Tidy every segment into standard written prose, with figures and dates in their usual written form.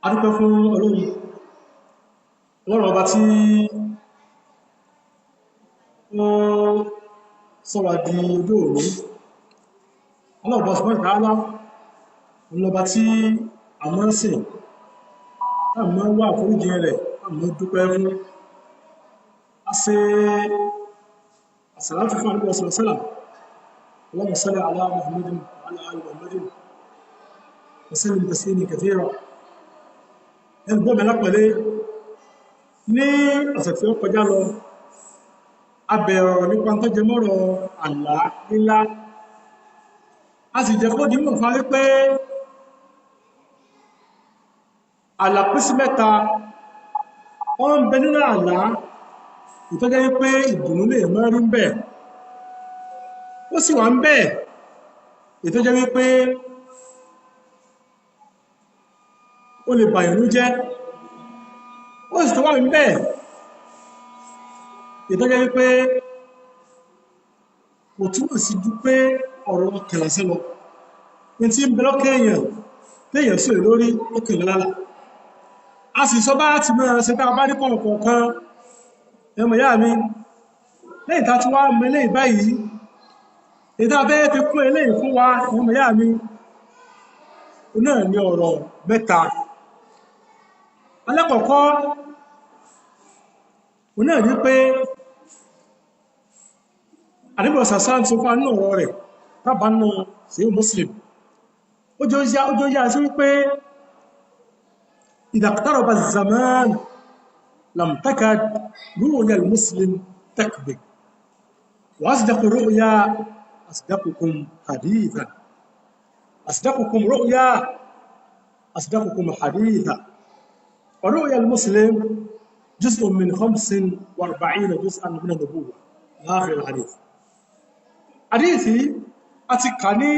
A dúpẹ́ fún Ọlọ́run, Ọlọ́run ọba tí wọ́n sọ wá di ọjọ́ òní. Ọlọ́run ọba subhanahu wa ta'ala, òun lọba tí a máa ń sìn, tá a máa ń wá àforíjì rẹ̀, tá a máa ń dúpẹ́ fún. A ṣe àsàlátù fún Ànábì sallallahu alaihi wasallam. Allahumma salli ala Muhammadin wa ala ali Muhammadin wa sallim taslima kathira. Ẹgbọ́n mi lápẹ̀lẹ́ ní ọ̀sẹ̀ tí ó kọjá lọ, a bẹ̀rẹ̀ ọ̀rọ̀ nípa tó jẹ mọ́rọ̀ àlá lílá. A sì jẹ́ kó dímọ̀ fún wípé àlá pín sí mẹ́ta. Ó ń bẹ nínú àlá ìtọ́jẹ́ wípé ìdùnnú lè mọ́ rí ń bẹ̀. Ó sì wà ń bẹ̀ ìtọ́jẹ́ wípé ó lè bàyàn ní jẹ́. Ó sì tó wà ń bẹ̀ ìtọ́jẹ́ wípé kò túmọ̀ sí ju pé ọ̀rọ̀ kẹlẹ̀sí lọ. Ní tí ń bẹ lọ́kàn èèyàn téèyàn sì lórí ó kẹlẹ̀ lálà. A sì sọ bá ti máa ṣe tá a bá ní kọ̀ọ̀kan ẹmọ ìyá mi. Lẹ́yìn tá a ti wá mọ eléyìí báyìí, èyí tá a fẹ́ fi kún eléyìí fún wa ẹmọ ìyá mi, òun náà ní ọ̀rọ̀ mẹ́ta. Alákọ̀ọ́kọ́, òun náà ní pé Ànábì sàsá ń sọ fún anú ọ̀rọ̀ rẹ̀ tábánú sí Muslim. Ó jọ yá sí wípé idha iqtaraba az-zaman lam takad ru'ya al-muslim takdhib wa asdaqu ru'ya asdaqukum hadithan asdaqukum ru'ya asdaqukum hadithan wa ru'ya al-muslim juz'un min 45 juz'an min an-nubuwwa. Akhir al-hadith. Hadithi a ti kà ní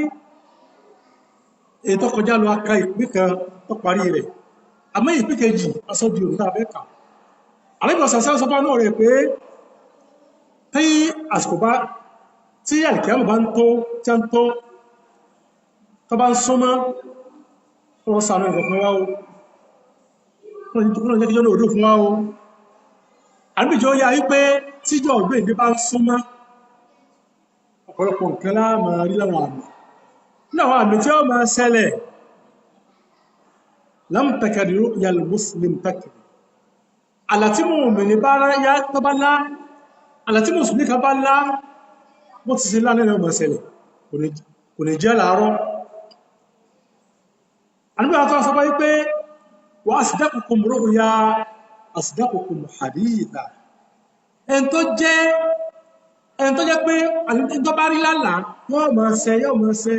ètò kọjá lọ, aka ìpín kan tó parí rẹ̀. Àmọ́ ìpín kejì aṣọ́ di òun tàbí kà. Ànábì sàsá sọ bá náà rẹ̀ pé tí àsìkò bá tí àlìkíyàmù bá ń tó tí a ń tó tó bá ń súnmọ́, wọ́n sàánú ìkọ̀kan wá o. Wọ́n jẹ́ kí jọ́ náà fún wá o. Ànábì jọ yá wípé tíjọ́ ọ̀gbẹ́ǹde bá ń súnmọ́, ọ̀pọ̀lọpọ̀ nǹkan la máa rí láwọn àmì. Nínú àwọn àmì tí ó máa ṣẹlẹ̀, lam takad ru'ya al-muslim takdhib. Àlá tí mùmínì bá yá tó bá lá, àlá tí mùsùlùmí kan bá lá, bó ti ṣe lá nínú ọmọ ṣẹlẹ̀, kò ní jẹ́ làárọ̀. Ànábì àwọn tó sọ wípé wa asdaqukum ru'ya asdaqukum haditha. Ẹn tó jẹ́ pé ẹn tó bá rí lálàá yóò máa ṣẹ, yóò máa ṣẹ.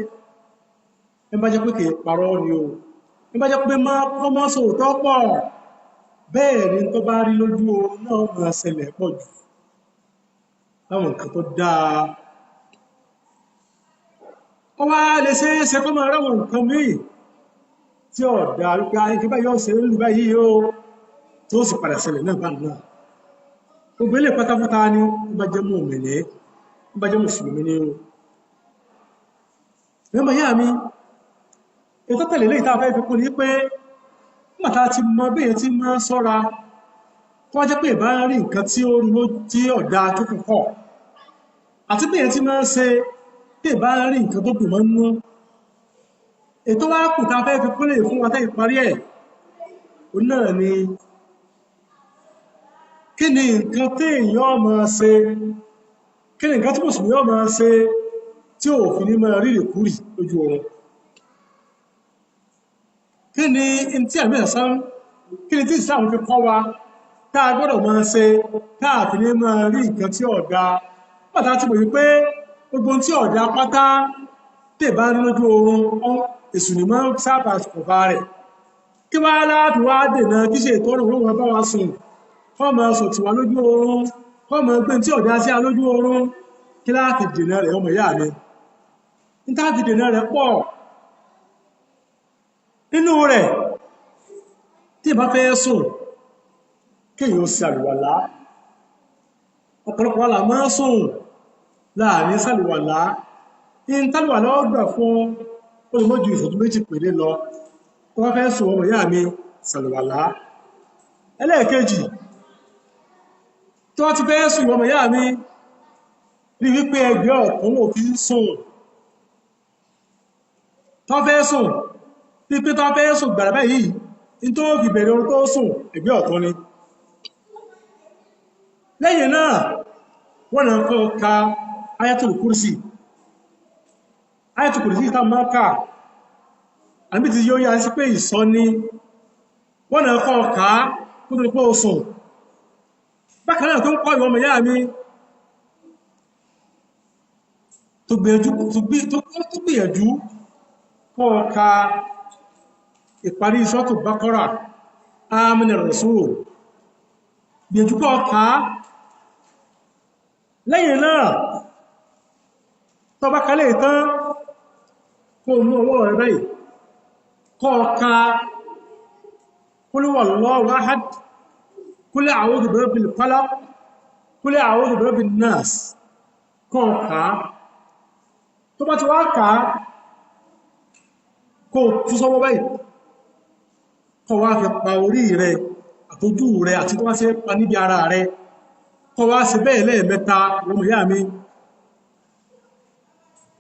Ẹn bá jẹ́ pé kìí parọ́ ni o. Ẹn bá jẹ́ pé kọ́ máa sọ òótọ́ pọ̀. Bẹ́ẹ̀ ni tó bá rí lójú oorun náà máa ṣẹlẹ̀ pọ̀ jù. Láwọn nǹkan tó dáa. Ó wá lè ṣe é ṣe kó máa ráwọn nǹkan míì tí ò dáa wípé ayé báyìí yóò ṣe ń lù báyìí o, tó sì padà ṣẹlẹ̀ náà bá náà. Gbogbo ilé pátápátá ni ó bá jẹ́ mùmínì, ó bá jẹ́ mùsùlùmí ni o. Ẹ̀mọ̀ ìyá mi, ètò tẹ̀lé lè tá a fẹ́ fi kún ni pé nígbà tá a ti mọ bí èyí tí máa ń sọ́ra, tó wá jẹ́ pé ìbá rí nǹkan tí ó rí tí ọ̀dà tó kù kọ̀, àti bí èyí tí máa ń ṣe tí ìbá rí nǹkan tó dùn mọ́ nínú. Ètò wá kù tá a fẹ́ fi kún lè fún wa tẹ́ ìparí ẹ̀, òun náà ni kí ni nǹkan tí èèyàn máa ṣe, kí ni nǹkan tí mùsùlùmí máa ṣe tí ò fi ní máa rírì kúrì lójú oorun. Kí ni tí àmì ẹ̀sán, kí ni tí Islam fi kọ́ wa tá a gbọ́dọ̀ máa ṣe tá a fi ní máa rí nǹkan tí ò dáa. Pàtàkì tí mo rí pé gbogbo ohun tí ò dáa pátá tè bá rí lójú oorun, èṣù ni máa ń sábà kọ̀ọ̀bá rẹ̀. Kí wá láti wá dènà kí ṣe ìtọ́rùn wọn bá wa sùn, kọ́ máa sọ tiwa lójú oorun, kọ́ máa gbé tí ọ̀dá sí alójú oorun, kí láti dènà rẹ̀ ọmọ ìyá mi. Ní táti dènà rẹ̀ pọ̀. Nínú rẹ̀, tí ìbá fẹ́ sùn, kéèyàn ó ṣe àlùwàlá. Ọ̀pọ̀lọpọ̀ wa là máa sùn láàrin sàlùwàlá. Ní tálùwàlá ó gbà fún ó lè mọ́ ju ìṣẹ́jú méjì péré lọ. Tó bá fẹ́ sùn ọmọ ìyá mi, Sàlùwàlá ẹlẹ́ẹ̀kejì tó ti fẹ́ sùn, ìwọ̀n ìyá mi, rí wípé ẹgbẹ́ ọ̀tún ò fi ń sùn. Tó fẹ́ sùn, rí pé tó fẹ́ sùn gbàrà báyìí ní tó fi bẹ̀rẹ̀ orun tó sùn, ẹgbẹ́ ọ̀tún ni. Lẹ́yìn náà, wọ́n náà kọ́ ka Ayatul Kursi. Ayatul Kursi tá máa kà, àbí ti yóò yá sí pé ìsọ ni wọ́n náà kọ́ ká kó tó ní pé ó sùn. Bákan náà tó ń kọ́ ìwọ̀n ọmọ ìyá mi tó gbìyànjú kọ́ ka ìparí Suratul Baqara, Amana Rasul, gbìyànjú kọ́ ká. Lẹ́yìn náà, tó bá kalẹ̀ tán, kó mú ọwọ́ rẹ̀ báyìí, kọ́ ka Qul huwallahu ahad, Qul a'udhu birabbil falaq, Qul a'udhu birabbin nas, kọ́ ká. Tó bá ti wá ká, kó tú sọ́wọ́ báyìí, kọ́ wá fi pa orí rẹ̀ àtójú rẹ̀ àti tó wá sí pa níbi ara rẹ̀, kọ́ wá ṣe bẹ́ẹ̀ lẹ́ẹ̀mẹ́ta. Ọmọ ìyá mi,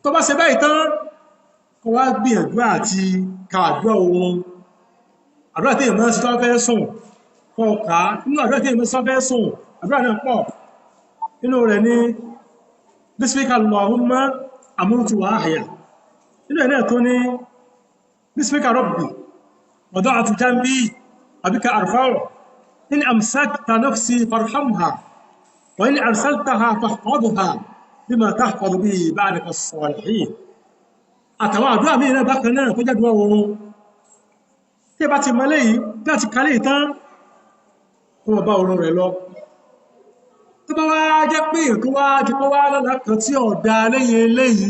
tó bá ṣe bẹ́ẹ̀ tán, kọ́ wá gbìyànjú àti ka àdúrà oorun, àdúrà tí èèyàn máa ń ṣe tó bá fẹ́ sùn, kọ́ ká. Nínú àdúrà tí èèyàn máa ń ṣe tó bá fẹ́ sùn, àdúrà náà pọ̀. Nínú rẹ̀ ní bismika Allahumma amutu wa ahya. Nínú ẹ̀ náà tó ní bismika rabbi wada'tu jambi wa bika arfa'u, in amsakta nafsi farhamha, wa in arsaltaha fahfadha bima tahfadhu bihi ibadaka as-salihin. Àtàwọn àdúrà míì náà bákan náà tó jẹ́ àdúrà oorun. Tí ẹ bá ti mọ léyìí, tí a ti ka léyìí tán, kó wọ́n bá oorun rẹ̀ lọ. Tó bá wá jẹ́ pé èèyàn tó wá di pé wá lọ́la kan tí ọ̀dà lẹ́yìn eléyìí,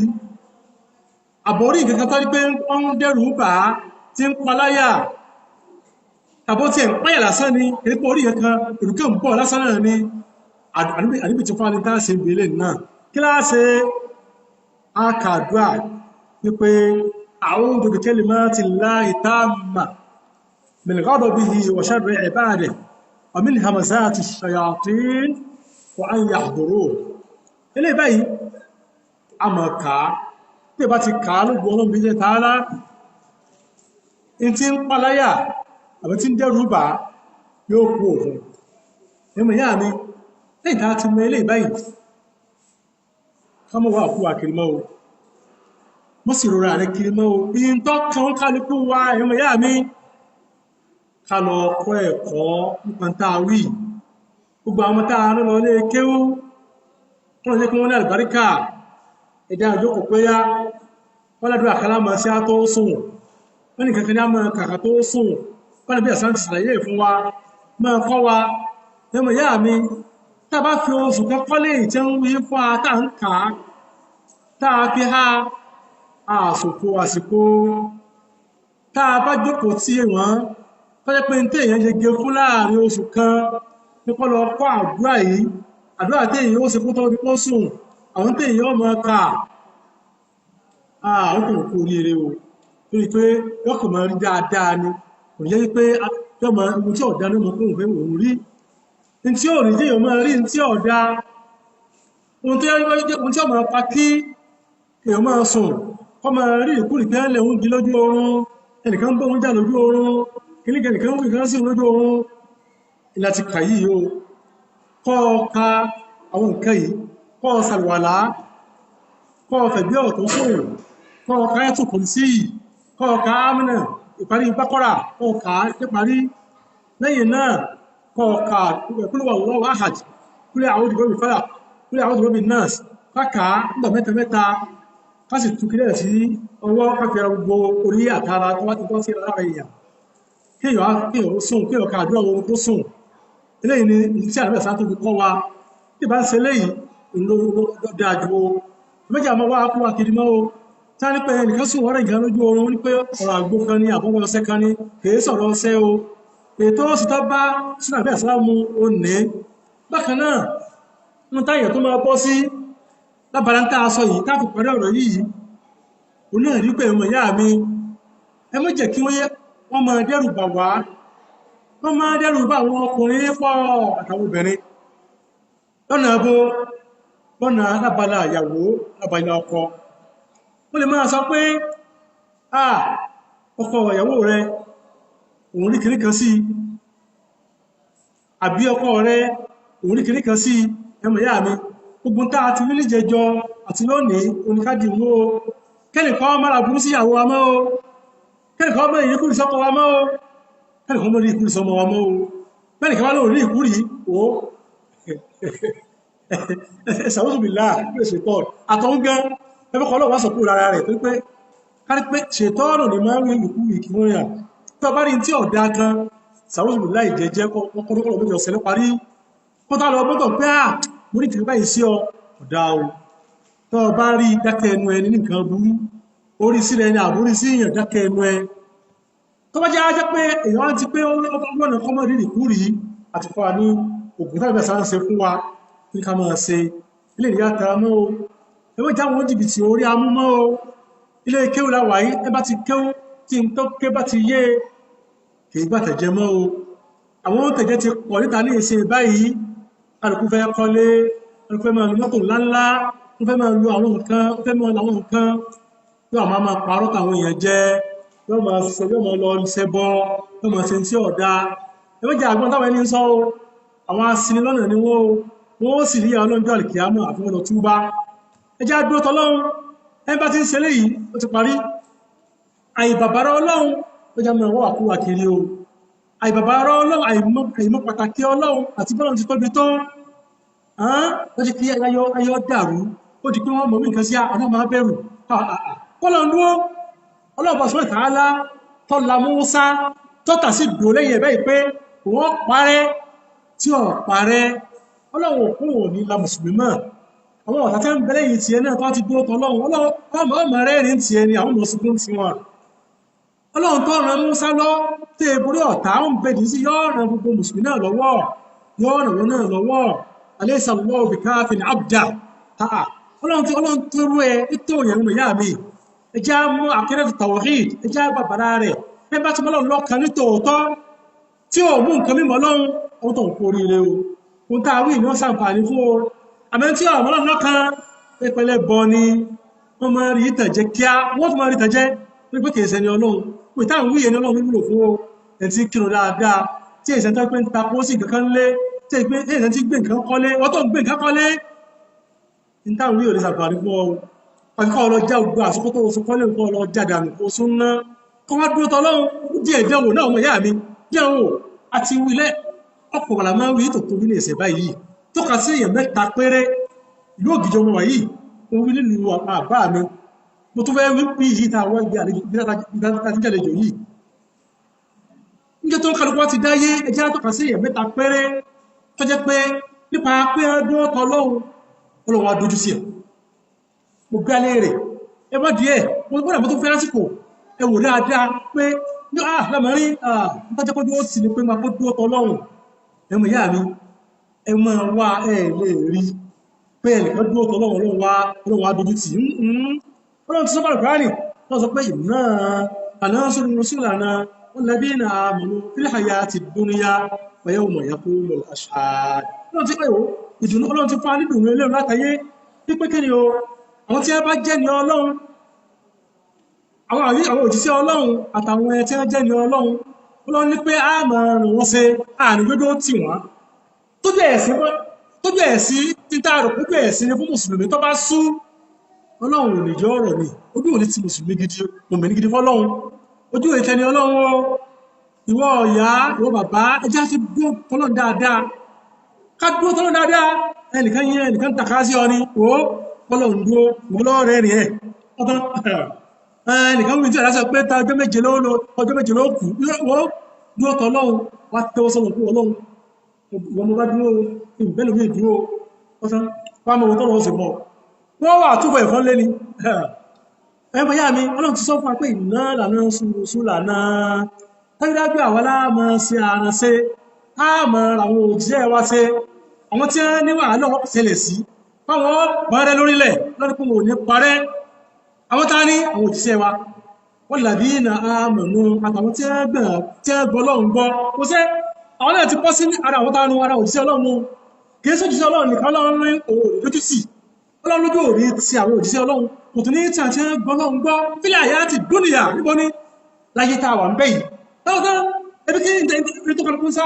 àbórí nǹkan kan tó rí pé ó ń dẹ́rù bà á, tí ń paláyà, àbó tí ẹ̀ ń páyà lásán ni, èyí pé orí nǹkan èrùkẹ́ ń bọ̀ lásán náà ni, àníbi tí fún anita ṣe ìbílẹ̀ náà kí láṣẹ akàdúà wípé a'udhu bi kalimatillahi tamma min ghadabihi wa sharri ibadihi wa min hamazati shayatin wa an yahdurun. Ilé báyìí a mọ̀ ká tí ẹ bá ti ká lóògùn ọlọ́run bí jẹ́ tààlá in tí ń paláyà àbí tí ń dẹ́rù bà yóò kú òfin. Ẹmọ ìyá mi, lẹ́yìn tá a ti mọ ilé báyìí, ká mọ̀ wá kú àkiri mọ́ o, mọ́ sì rọra rẹ̀ kiri mọ́ o. Ìyìn tó kan kálukú wa, ẹmọ ìyá mi, ká lọ kọ́ ẹ̀kọ́ nípa tá a wí. Gbogbo àwọn tá a rán lọ ilé kéwú, wọ́n lọ jẹ́ kí wọ́n ní àlùbáríkà ẹ̀dá àjókòó pé yá wọ́n ládùúgbò àkàlà máa ṣe á tó sùn, wọ́n ní kankan ní á máa kàkà tó sùn, wọ́n ní bí àṣà ti ṣàlàyé fún wa, máa kọ́ wa. Ẹmọ ìyá mi, tá a bá fi oṣù kan kọ́lé tí ń wí fún wa, tá à ń kà á, tá a fi há àsòfò àsìkò, tá a bá jókòó tí wọ́n tó jẹ́ pé ní téèyàn yege fún láàrin oṣù kan ní kọ́ lọ kọ́ àdúrà yìí, àdúrà téèyàn ó ṣe kó tó di kó sùn, àwọn téèyàn ó máa kà, àwọn kò kú oríire o, torí pé yóò kàn máa rí dáadáa ni, kò ní jẹ́ pé yóò máa ohun tí ọ̀dà ló mọ̀ pé òun fẹ́ òun rí ní tí ò ní jẹ́ èèyàn máa rí ní tí ọ̀dà, ohun tí ó máa fa kí èèyàn máa sùn kọ́ máa rí ìkúrì pé ẹlẹ́ òun di lójú oorun, ẹnìkan ń bọ́ òun jà lójú oorun, kìnnìkan nìkan ń wí sí lójú oorun. Ìlà ti kà yìí o, kọ́ ọ ka àwọn nǹkan yìí, kọ́ ọ sàlùwàlá, kọ́ ọ fẹ̀gbẹ́ ọ̀tún sùn, kọ́ ọ ka Ayatul Kursi, kọ́ ọ ka Amina ìparí Baqara, kọ́ ọ kà á níparí. Lẹ́yìn náà, kọ́ ọ ka Qul huwallahu ahad, Qul a'udhu birabbil falaq, Qul a'udhu birabbin nas, ká kà á nígbà mẹ́ta mẹ́ta, ká sì tú kílẹ̀ sí ọwọ́, ká fi ara gbogbo orí àtara tó wá ti tọ́ sí ara èèyàn, kéèyàn sùn, kéèyàn ka àdúrà oorun tó sùn. Eléyìí ni tí àlùfáà sáà tó fi kọ́ wa. Tí ìbá ń ṣe eléyìí ló dáa ju o. Méjì àmọ́ wá kó wa kiri mọ́ o. Tá ní pé ẹnìkan sùn wọ́rẹ̀ nǹkan lójú oorun, ní pé ọ̀rọ̀ àgbo kan ní àbọ̀wọ́ ọṣẹ kan ní, kìí sọ̀rọ̀ ọṣẹ o. Ètò oṣù tó bá sínú àbẹ́ àṣà mu o ní. Bákan náà, ń táyà tó máa bọ́ sí lábàrá ń tá aṣọ yìí tá fi parí ọ̀rọ̀ yìí, òun náà rí pé ọmọ ìyá mi, ẹ má jẹ́ kí wọ́n máa dẹ́rù bà wá. Wọ́n máa dẹ́rù bá àwọn ọkùnrin pọ̀ àtàwọn obìnrin lọ́nà abó, lọ́nà lábala ìyàwó, lábala ọkọ. Wọ́n lè máa sọ pé ọkọ ìyàwó rẹ òun rí kìrí kan sí, àbí ọkọ rẹ òun rí kìrí kan sí. Ẹmọ̀ ìyá mi, gbogbo tá a ti rí níjẹjọ àti lónìí oníkádì mú o. Kẹ́nìkan mára burú sí ìyàwó wa mọ́ o, kẹ́nìkan mọ́ ìríkúrì sọ́kọ wa mọ́ o, kẹ́nìkan mọ́ ìríkúrì sọ́mọ wa mọ́ o. Bẹ́nìkan wá lóòrí ìríkúrì o, ẹ̀sàwọ́sùbìlá ṣètọ́ àtọ̀hún gan ẹgbẹ́kọ̀ ọlọ́wọ́ sọ kúrò lára rẹ̀ tó pé kárí pé ṣètọ́ọ̀nù ni máa ń rí ìkúrì kí wọ́n yà tó bá rí tí ọ̀dá kan sàwọ́sùbìlá ìjẹjẹ́ kọ́kọ́rọ́ méjì ọ̀sẹ̀ ló parí kó tá lọ mọ́tò pé à mo ní kìí báyìí sí ọ ọ̀dá o. Tó bá rí dákẹ́ ẹnu ẹni ní nǹkan burú orí sílẹ̀ ẹni àbúrí sí èèyàn dákẹ́ ẹnu ẹ. Tó bá jẹ́ ajẹ́ pé èèyàn ti pé ọlọ́nà kọ́mọ́ rírì kúrì àti fún wa ní ògùn tàbí ẹ̀sán ṣe fún wa kí ká máa ṣe ilé ìyá tara mọ́ o. Ẹwọ́n já wọn jìbìtì orí amú mọ́ o. Ilé kéwù la wà yìí, ẹ bá ti kéwù tí n tó ké bá ti yé kì í gbàtẹ̀jẹ mọ́ o. Àwọn tẹ̀jẹ́ ti pọ̀ níta ní ìṣe báyìí. Kálukú fẹ́ kọ́lé, kálukú fẹ́ máa lu mọ́tò ńláńlá, ó fẹ́ máa lu àwọn nǹkan, ó fẹ́ máa lu àwọn nǹkan. Yóò máa máa parọ́ táwọn èèyàn jẹ, yóò máa ṣe, yóò máa lọ ṣẹbọ, yóò máa ṣe tí ọ̀dà. Ẹ méjì àgbọn táwọn ẹni ń sọ o, àwọn asinilọ́nà ni wọ́n o, wọ́n ó sì rí àwọn ọlọ́njọ́ àlìkìyámọ̀ àfi wọ́n lọ túbá. Ẹ jẹ́ á dúró tọlọ́run, ẹ bá ti ń ṣe léyìí, ó ti parí. Àìbàbàrà Ọlọ́run ó jẹ́ mọ́ wà kúwà kiri o. Àìbàbàrà Ọlọ́run, àìmọ̀ pàtàkì Ọlọ́run àti bọ́lọ́run ti tóbi tó. Ó ti kí ayọ̀ dàrú, ó di pé wọ́n mọ̀ mí nǹkan sí àwọn máa bẹ̀rù. Kọ́lọ̀ ń dúró, Ọlọ́run bá sọ́rọ̀ tààlà tọ́la Mùsá tọ́ta sí dùn lẹ́yìn ẹ̀bẹ́ pé wọ́n parẹ́ tí ò parẹ́. Ọlọ́run òkú ò ní la mùsùlùmí mọ́. Àwọn ọ̀tá tẹ́ ń bẹ lẹ́yìn tiẹ̀ náà tó ti dúró tọ́lọ́run, Ọlọ́run ọmọ rẹ̀ rìn tiẹ̀ ni àwọn ọmọ sunkún ti wọn. Ọlọ́run tó ran Mùsá lọ tẹ́ borí ọ̀tá ń bẹ dì sí yóò ran gbogbo mùsùlùmí náà lọ́wọ́, yóò ràn wọ́n náà lọ́wọ́. Alaysa Allahu bikafin abda. Ọlọ́run tó rú ẹ tó yẹn nínú ìyá mi. Ẹ jẹ́ á mú àkírẹ́tù tawhid, ẹ jẹ́ á bàbàrà rẹ̀. Ẹ bá ti mọ́ Ọlọ́run lọ́kàn ní tòótọ́ tí ò mú nǹkan mímọ́ Ọlọ́run, ó tó ń kú oríire o. Ohun tá a wí ni wọ́n ṣàǹfààní fún o. Àmọ́ tí ọ̀rọ̀ Ọlọ́run lọ́kàn pẹpẹlẹ bọ ni wọ́n máa rí ìtànjẹ kíá, wọ́n tún máa rí ìtànjẹ wípé pé kìí ṣẹni Ọlọ́run. Pé táwọn wí ẹni Ọlọ́run wúlò fún o. Ẹ ti kírun dáadáa, tí èsì tó pé ń ta pósí nǹkan kan lé, tí èsì tí gbé nǹkan kọ́lé, wọ́n tó ń gbé nǹkan kọ́lé. Ní táwọn wí ò lè ṣàǹfààní fún ọ. Àfikọ́ ọlọ já gbogbo àsopọ̀ tó oṣù kọ́lé nǹkan ọlọ já dànù kó sún ná. Kọ́ wá dúró tọ́lọ́run díẹ̀ díẹ̀ wò náà ọmọ ìyá mi díẹ̀ wò àti wílẹ̀ ọ̀pọ̀ wàlà máa ń wí tòótọ́ wí ní ìṣẹ̀ báyìí. Tọ́ka sí èèyàn mẹ́ta péré ìlú Ògìjọ mo wà yìí, mo wí nílùú àbá mi. Mo tún fẹ́ wí bí yìí tá àwọn ibi àlejò ibi tá ti jàlejò yìí. Níjọ́ tó ń kálukú wá ti dáyé, ẹ jẹ́ á tọ́ka sí èèyàn mẹ́ta péré tó jẹ́ pé nípa pé dúró tọ́lọ́run, Ọlọ́run wá dojú sí ẹ̀. Mo gbé alẹ́ rẹ̀, ẹ má díẹ̀, mo gbọ́dọ̀ mo tún fẹ́ lásìkò, ẹ wò dáadáa pé ní lámàrí, ń tọ́jọ́ pé dúró sí ni pé máa kó dúró tọ́lọ́run. Ẹ mọ̀ ìyá mi, ẹ máa wá ẹ lè rí pé ẹnìkan dúró tọ́lọ́run, Ọlọ́run wá dojú tì í. Ọlọ́run ti sọ pàlù Kùránì, wọ́n sọ pé ìmọ̀ ànánsọ́rọ̀ rusulana walladhina amanu fil hayati dunya wa yawma yaqumul ashhad. Ọlọ́run ti pé ìwò, ìdùnnú Ọlọ́run ti fún wa nídùnnú eléyìí látayé, wípé kí ni o, àwọn tí wọ́n bá jẹ́ ní Ọlọ́run, àwọn òjíṣẹ́ Ọlọ́run àtàwọn ẹ tí wọ́n jẹ́ ní Ọlọ́run, Ọlọ́run ní pé a máa ràn wọ́n ṣe àrùn gbogbo tì wọ́n. Tó bẹ̀ẹ̀ sí títà rò pé bẹ̀ẹ̀ sí ni fún mùsùlùmí tó bá sú, Ọlọ́run ò lè jẹ́ ọ̀rọ̀ ni, ojú ò ní ti mùsùlùmí gidi, mùmínì gidi fọ́lọ́run, ojú ò tẹni Ọlọ́run o. Ìwọ ọ̀yá, ìwọ bàbá, ẹ jẹ́ á ti dúró tọ́lọ́run dáadáa. Ká dúró tọ́lọ́run dáadáa, ẹnìkan yẹn ẹnìkan tàka sí ọ ni, wò ó, Ọlọ́run dúró, ìwọ lọ́rẹ́ rìn ẹ̀. Ọ̀tán, ẹnìkan wí tí ọ̀dá sọ pé ta ọjọ́ méje ló lọ, ọjọ́ méje ló kù, wò ó, dúró tọ́lọ́run, wá tẹ́wọ́ sọ́nà fún Ọlọ́run. Ìwọ mo bá dúró, ìbẹ́lẹ̀ mi dúró, ọ̀tán, wá mọ ohun tọ́lọ́run sì mọ̀. Wọ́n wà túbọ̀ ẹ̀fọn lé ni. Ẹ mọ̀ ìyá mi, Ọlọ́run ti sọ fún wa pé iná lànà sùúrù lànà. Dájúdájú àwa la máa ṣe àránṣe, á máa ra àwọn òjíṣẹ́ wa ṣe. Àwọn tí wọ́n ní wàhálà wọn ṣẹlẹ̀ sí, báwọn parẹ́ lórílẹ̀, lọ́dún pé wọn ò ní parẹ́. Àwọn tá ní àwọn òjíṣẹ́ wa, wọ́n làbí iná àmọ̀nù àtàwọn tí wọ́n gbà tí wọ́n gbọ́ Ọlọ́run gbọ́. Kò sẹ́, Àwọn náà ti bọ́ sí ara àwọn tánu ara òjíṣẹ́ Ọlọ́run. Kìí sójíṣẹ́ Ọlọ́run nìkan Ọlọ́run ní òun lójú sí. Ọlọ́run lójú òrí ti àwọn òjíṣẹ́ Ọlọ́run kò tún ní tí àti gbọ́lọ́run gbọ́ fílẹ̀ àyà ti dúnìyà níbo ní láyé tá a wà ń bẹ́ yìí. Lọ́wọ́ ebi kí ní tó kọlùkún sá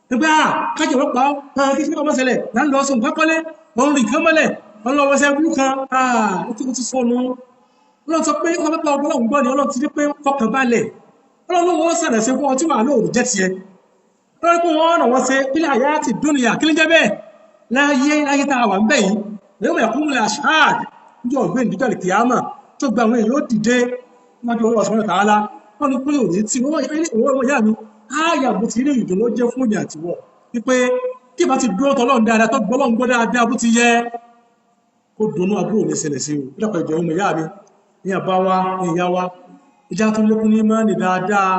nígbà kájọ wọ́n pa ọ́ kí kí ọmọ ṣẹlẹ̀ là ń lọ sọ nǹkan kọ́lé òun rìn kan mọ́lẹ̀ òun lọ wọṣẹ́ burú kan ó ti sọnù. Ọlọ́run sọ pé ọmọ pẹ́ ọlọ́run gbọ́ ni Ọlọ́run ti ní pé fọkàn balẹ̀. Ọlọ́run wọ́n sàrẹ̀ sí fún ọ tí wàá lóòrùn jẹ́ tiẹ̀. Ọlọ́run pé wọ́n ràn wọ́n ṣe fílẹ̀ àyà ti dúnìyà kí ní jẹ́ bẹ́ẹ̀ láyé láyé tá a wà ń bẹ́ yìí lẹ́yìn ẹ̀kún lè aṣáàd ní ọ̀gbìn ìdíjọ́ lè kìyàmà tó gba àwọn èèyàn ó dìde wájú ọlọ́wọ́ sọ́nà tààlà wọ́n ní pé òní tí wọ́n yá mi ááyà bó ti rí ìdùnnú jẹ́ fún ìyà àtiwọ́ wípé tí ìbá ti dúró tọ́lọ́run dáadáa tó gbọ́ Ọlọ́run gbọ́ dáadáa bó ti yẹ kó dunnú àbúrò ní ṣẹlẹ̀ sí o. Ìdàpọ̀ ìjọ ọmọ ìyá mi ní àbá wa ní ìyá wa ìjà tó lékún ní mọ́ni dáadáa.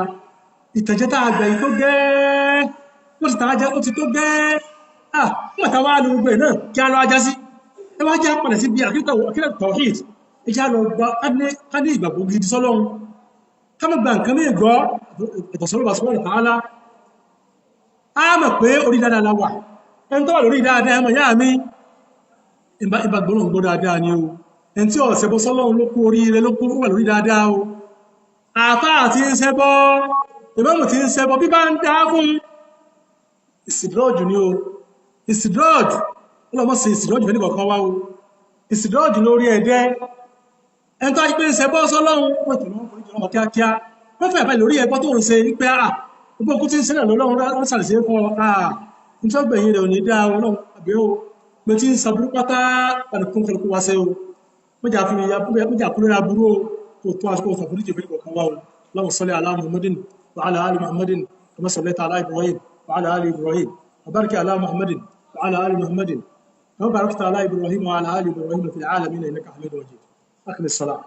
Ìtànjẹ tá a gbà yìí tó gẹ́ẹ́ ó ti tàájá ó ti tó gẹ́ẹ́ ah nígbà tá a wá lu gbogbo ẹ̀ náà kí á lọ ajá sí ẹ wá jẹ́ padà sí bí àkílẹ̀ tawhid. Ìjà lọ gba ká ní ìgbàgbọ́ gidi sọ́lọ́run ká má gba nǹkan mí gbọ́ ìtọ̀sọ́lọ́bà sọ́lọ́run tààlà. Á mọ̀ pé orí dáadáa la wà. Ẹni tó wà lórí dáadáa ẹmọ ìyá mi ìbàgbọ́n gbọ́ dáadáa ni o. Ẹni tí ọ̀sẹ̀ bọ́ sọ́lọ́run ló kú oríire ló kú wà lórí dáadáa o. Àfáà tí ń ṣẹbọ ìmáàmù tí ń ṣẹbọ bí bá ń dá fún ìsìdírọ́jù ni o. Ìsìdírọ́jù ọlọ́mọ sí ìsìdírọ́jù fẹ́ nìkọ̀ọ̀kan wá o. Ìsìdírọ́jù lórí ẹ̀dẹ́ ẹni tó pé ń ṣẹbọ sọ́lọ́run wọ́n tó lọ́wọ́ foríjì ọmọ kíákíá wọ́n fẹ́ báyìí lórí ẹbọ tó ń ṣe pé à gbogbo okú tí ń ṣẹlẹ̀ lọ́lọ́run wọ́n ṣàlẹ̀ fún ọ à nítorí gbẹ̀yìn rẹ̀ ò ní dá ọlọ́run àbí o pé tí ń saburú pátá pàdé kálukú wá sẹ́ o. Mọ́jà fi mọ́jà kúrò aburú o kò tó àsìkò ṣàforíjì fẹ́ nìkọ̀ọ̀kan wá o. Allahumma salli ala Muhammadin wa ala ali Muhammadin kama sallaita ala Ibrahim wa ala ali Ibrahim wa barik ala Muhammadin wa ala ali Muhammadin kama barakta ala Ibrahim wa ala ali Ibrahim fil alamin innaka Hamidum Majid. Aqim as-salah.